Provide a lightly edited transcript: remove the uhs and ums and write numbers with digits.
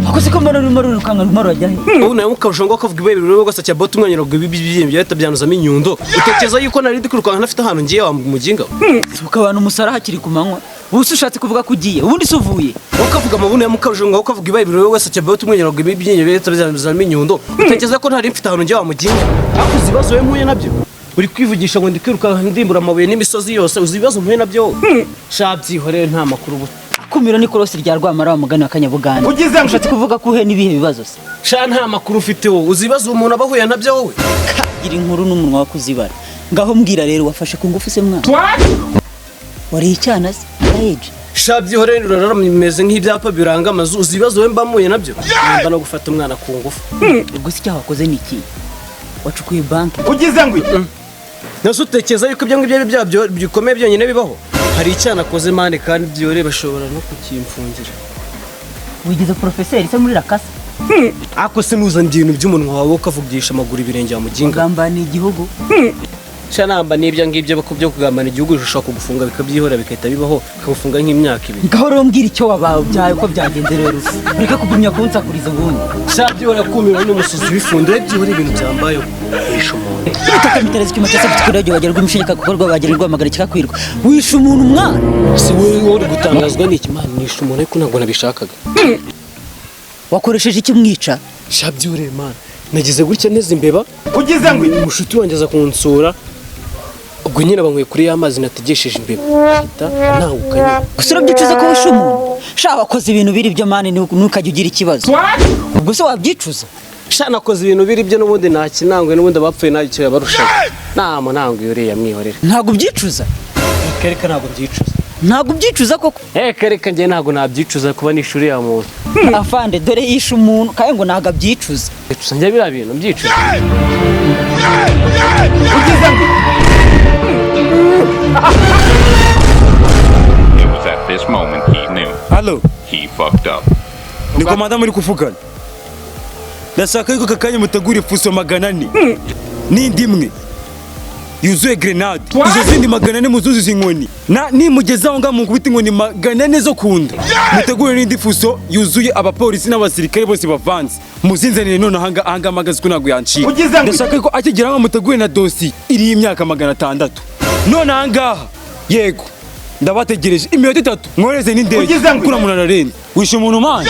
Ako se ko mbona urimo rurirukanka, urimo rurajya he? Ubu nawe mukarushongo kavuga ibere rero gasakira bote umwanya ngo ibi byiyembe byahita byanuzamo inyundo. Utekereza yuko nari ndi kwirukanka ntafite ahantu ngiye, wa muginga we? Suka abantu umusara hakiri ku manywa. Ubu se ushatse kuvuga ko ugiye? Ubundi se uvuye? Ukavuga amabuno ya mukarushongo ukavuga ibere rero gasakira bote umwanya ngo ibi byiyembe byahita byanuzamo inyundo. Utekereza ko ntari mfite ahantu ngiye, wa muginga? Ariko uzi ibibazo we mpuye nabyo? Uri kwivugisha ngo ndi kwirukanka ndimbura amabuye n'imisozi yose, uzi ibibazo mpuye nabyo? Sha byihorere, nta makuru ubu. Kumiro ni korosi rya Rwamara wa mugani wa Kanyabuganda. Ugize ngo Ushatse kuvuga ko uhuye n'ibihe bibazo se? Sha nta makuru ufite wowe, uzi ibibazo umuntu aba ahuye nabyo wowe? Gira inkuru n'umunwa wo kuzibara. Ngaho mbwira rero, wafashe ku ngufu se mwana? Wariye icyana se? Age. Sha byihorere, urarara bimeze nk'ibyapa biranga amazu. Uzi ibibazo we mba mpuye nabyo? Nimba no gufata umwana ku ngufu. Ubwo se icyaha wakoze ni iki? Wacukuye banki? Ugize ngo iki? Nase utekereza yuko ibyo ngibyo ari bya bikomeye byonyine bibaho? Hari icyaha nakoze mani, kandi byihorere bashobora no kukimfungira. Wigize porofeseri se muri rakasa? Ako se ntuzane ibintu by'umunwa wawe ukavugisha amaguru ibirenge ya muginga. Ugambaniye igihugu. Sha namba n'ibyo ngibyo byo kugambana igihugu, ushobora kugufunga bikabyihorera bigahita bibaho, bikagufunga nk'imyaka 2. Ngaho rero mbwira icyo wabaye byawe ko byagenze rero. Ureke kugumya kunsakuriza ubundi. Sha byihorera, kumira n'umusozi w'ifundura, byihorera ibintu byambayeho. Wishe umuntu. Ubutaka mitereza icyuma cyose gifite ururabyo wagira rw'imishinya gukorwa wagira rwamagana kikakwirwa. Wishe umuntu mwana. Si wowe uri gutangazwa n'iki mwana? Nishe umuntu ariko ntabwo nabishakaga. Wakoresheje iki mwica? Sha byihorere mwana. Nagize gutya neza imbeba. Ugize ngo iki? Umushuti wanjye aza kunsura. Ubwo nyine banyweye kuri ya mazi nategesheje imbeba. Ahita ntahukanye. Gusa urabyicuza ko wishe umuntu? Sha wakoze ibintu biri byo mani, ntukajye ugira ikibazo. Ubwo se wabyicuza? Sha nakoze ibintu biri byo n'ubundi nta kinangwe, n'ubundi abapfuye nta icyo yabarushaga. Nta munangwe uriya mwihorere. Ntabwo ubyicuza? Reka reka, ntabwo mbyicuza. Ntabwo ubyicuza koko? Reka reka, njye ntabwo nabyicuza kuba nishe uriya muntu. Afande dore yishe umuntu kandi ngo ntabwo abyicuza. Mbyicuza njye biriya bintu mbyicuza. Ugize ngo iki? It was at this moment he knew. Halo, He fucked up. ni komanda muri kuvugana. Ndashaka yuko aka kanya mutegura ifuso 400 n'indi imwe yuzuye grenade. Izo zindi 400 muzuzuze inkoni. Na nimugeze aho ngaho mukubita inkoni 400 zo kunda. Mutegure n'indi fuso yuzuye abapolisi n'abasirikare bose bavanze. Muzinzanire none ahanga ahanga amagazi ko ntabwo yancika. Ugize ngo Ndashaka yuko akigera aho mutegure na dosi iri y'imyaka 600. None ahangaha yego ndabategereje iminota 3 mwohereze n'indege. Ugize ngo Kuri umuntu ararenze. Wishe umuntu mani.